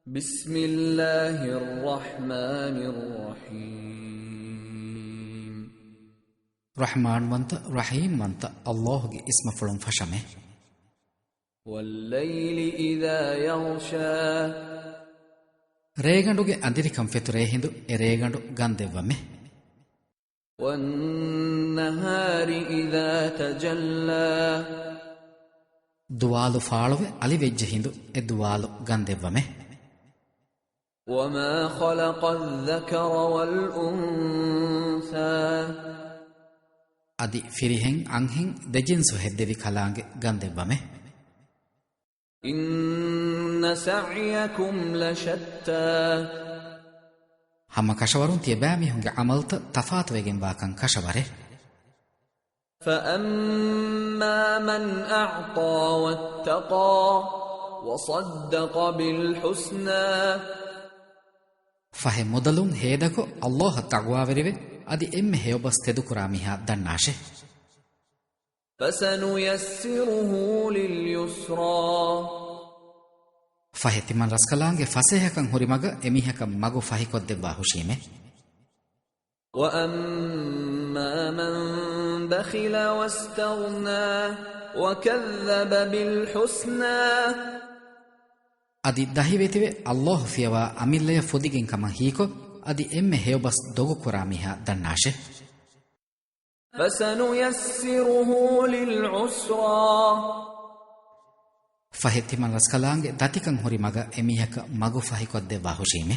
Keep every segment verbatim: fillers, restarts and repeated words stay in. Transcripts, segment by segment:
بسم الله الرحمن الرحيم. ރަޙްމާންވަންތަ، ރަޙީމްވަންތަ ﷲ ގެ އިސްމުފުޅުން ފަށަމެ. والليل إذا يغشى. ރޭގަނޑުގެ އަނދިރިކަން ފެތުރޭ ހިނދު އެ ރޭގަނޑު ގަންދެއްވަމެ. والنهار إذا تجلى. ދުވާލު ފާޅުވެ އަލިވެއްޖެ ހިނދު އެ ދުވާލު ގަންދެއްވަމެ. وما خلق الذكر والأنثى. އަދި ފިރިހެން އަންހެން ދެ ޖިންސު ހެއްދެވި ކަލާނގެ ގަންދެއްވަމެ. إن سعيكم لشتى. ހަމަ ކަށަވަރުން ތިޔަބައިމީހުންގެ ޢަމަލުތައް ތަފާތުވެގެންވާކަން ކަށަވަރެއް. فأما من أعطى واتقى وصدق بالحسنى. ފަހެ މުދަލުން ހޭދަކޮށް، ﷲ އަށް ތަޤްވާވެރިވެ، އަދި އެންމެ ހެޔޮބަސް ތެދުކުރާ މީހާ ދަންނާށެ. فسنيسره لليسرى. ފަހެ ތިމަން ރަސްކަލާނގެ ފަސޭހަކަން ހުރި މަގަށް އެމީހަކަށް މަގު ފަހިކޮށްދެއްވާ ހުށީމެ. وأما من بخل واستغنى وكذب بالحسنى. އަދި ދަހިވެތިވެ، ﷲ ފިޔަވާ އަމިއްލަޔަށް ފުދިގެން ކަމަށް ހީކޮށް، އަދި އެންމެ ހެޔޮބަސް ދޮގުކުރާ މީހާ ދަންނާށެ. فسنيسره للعسرى. ފަހެ ތިމަން ރަސްކަލާނގެ ދަތިކަން ހުރި މަގަށް އެމީހަކަށް މަގު ފަހިކޮށްދެއްވާ ހުށީމެ.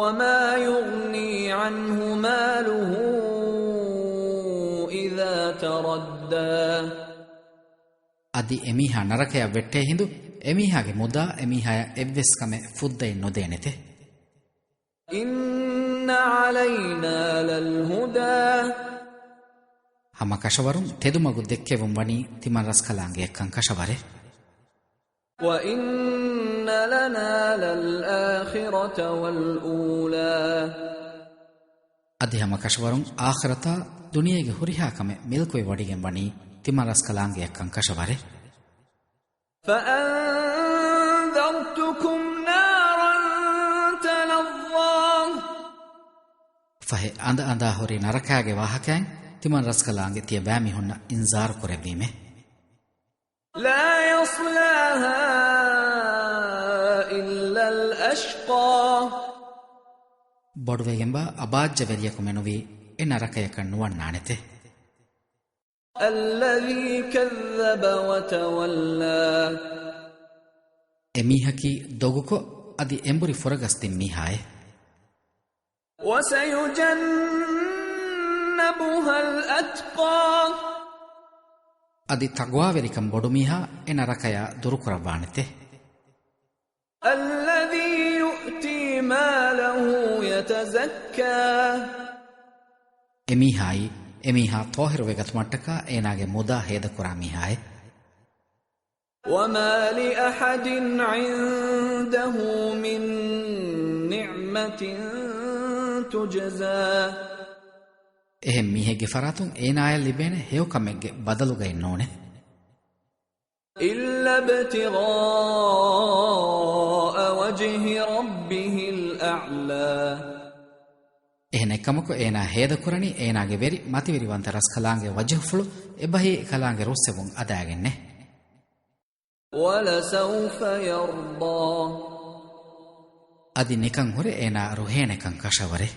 وما يغني عنه ماله إذا تردى. އަދި އެމީހާ ނަރަކަޔަށް ވެއްޓޭ ހިނދު، އެމީހާގެ މުދާ އެމީހާޔަށް އެއްވެސް ކަމެއް ފުއްދައެއް ނުދޭނެތެ. إن علينا للهدى. ހަމަ ކަށަވަރުން ތެދުމަގު ދެއްކެވުން ވަނީ ތިމަން ރަސްކަލާނގެއަށްކަން ކަށަވަރެއް. وإن لنا للآخرة والأولى. އަދި ހަމަ ކަށަވަރުން އާޚިރަތާ ދުނިޔޭގެ ހުރިހާ ކަމެއް މިލްކުވެވޮޑިގެން ވަނީ ތިމަން ރަސްކަލާނގެއަށްކަން ކަށަވަރެއް. فأنذرتكم نارا تلظى. ފަހެ އަނދަ އަނދާ ހުރި ނަރަކާގެ ވާހަކައިން ތިމަން ރަސްކަލާނގެ ތިޔަބައިމީހުންނަށް އިންޒާރު ކުރެއްވީމެ. لا يصلاها إلا الأشقى. ބޮޑުވެގެންވާ އަބާއްޖަވެރިޔަކު މެނުވީ އެ ނަރަކަޔަކަށް ނުވަންނާނެތެ. الذي كذب وتولى. އެމީހަކީ ދޮގުކޮށް، އަދި އެނބުރި ފުރަގަސް ދިން މީހާއެއް. وسيجنبها الأتقى. އަދި ތަޤްވާވެރިކަން ބޮޑުމީހާ އެ ނަރަކަޔާ ދުރުކުރައްވާނެތެ. الذي يؤتي ماله يتزكى. އެމީހާއީ، އެމީހާ ޠާހިރުވެގަތުމަށްޓަކާ އޭނާގެ މުދާ ހޭދަކުރާ މީހާއެއް. وما لأحد عنده من نعمة تجزى. އެހެން މީހެއްގެ ފަރާތުން އޭނާޔަށް ލިބޭނެ ހެޔޮކަމެއްގެ ބަދަލުގައެއް ނޫނެ. إلا ابتغاء وجه ربه الأعلى. އެހެނެއްކަމަކު އޭނާ ހޭދަކުރަނީ އޭނާގެ ވެރި މަތިވެރިވަންތަ ރަސްކަލާނގެ ވަޖުހުފުޅު އެބަހީ އެކަލާނގެ ރުއްސެވުން އަދާގެންނޭ. ولسوف يرضى. އަދި ނިކަން ހުރެ އޭނާ ރުހޭނެކަން ކަށަވަރެއް.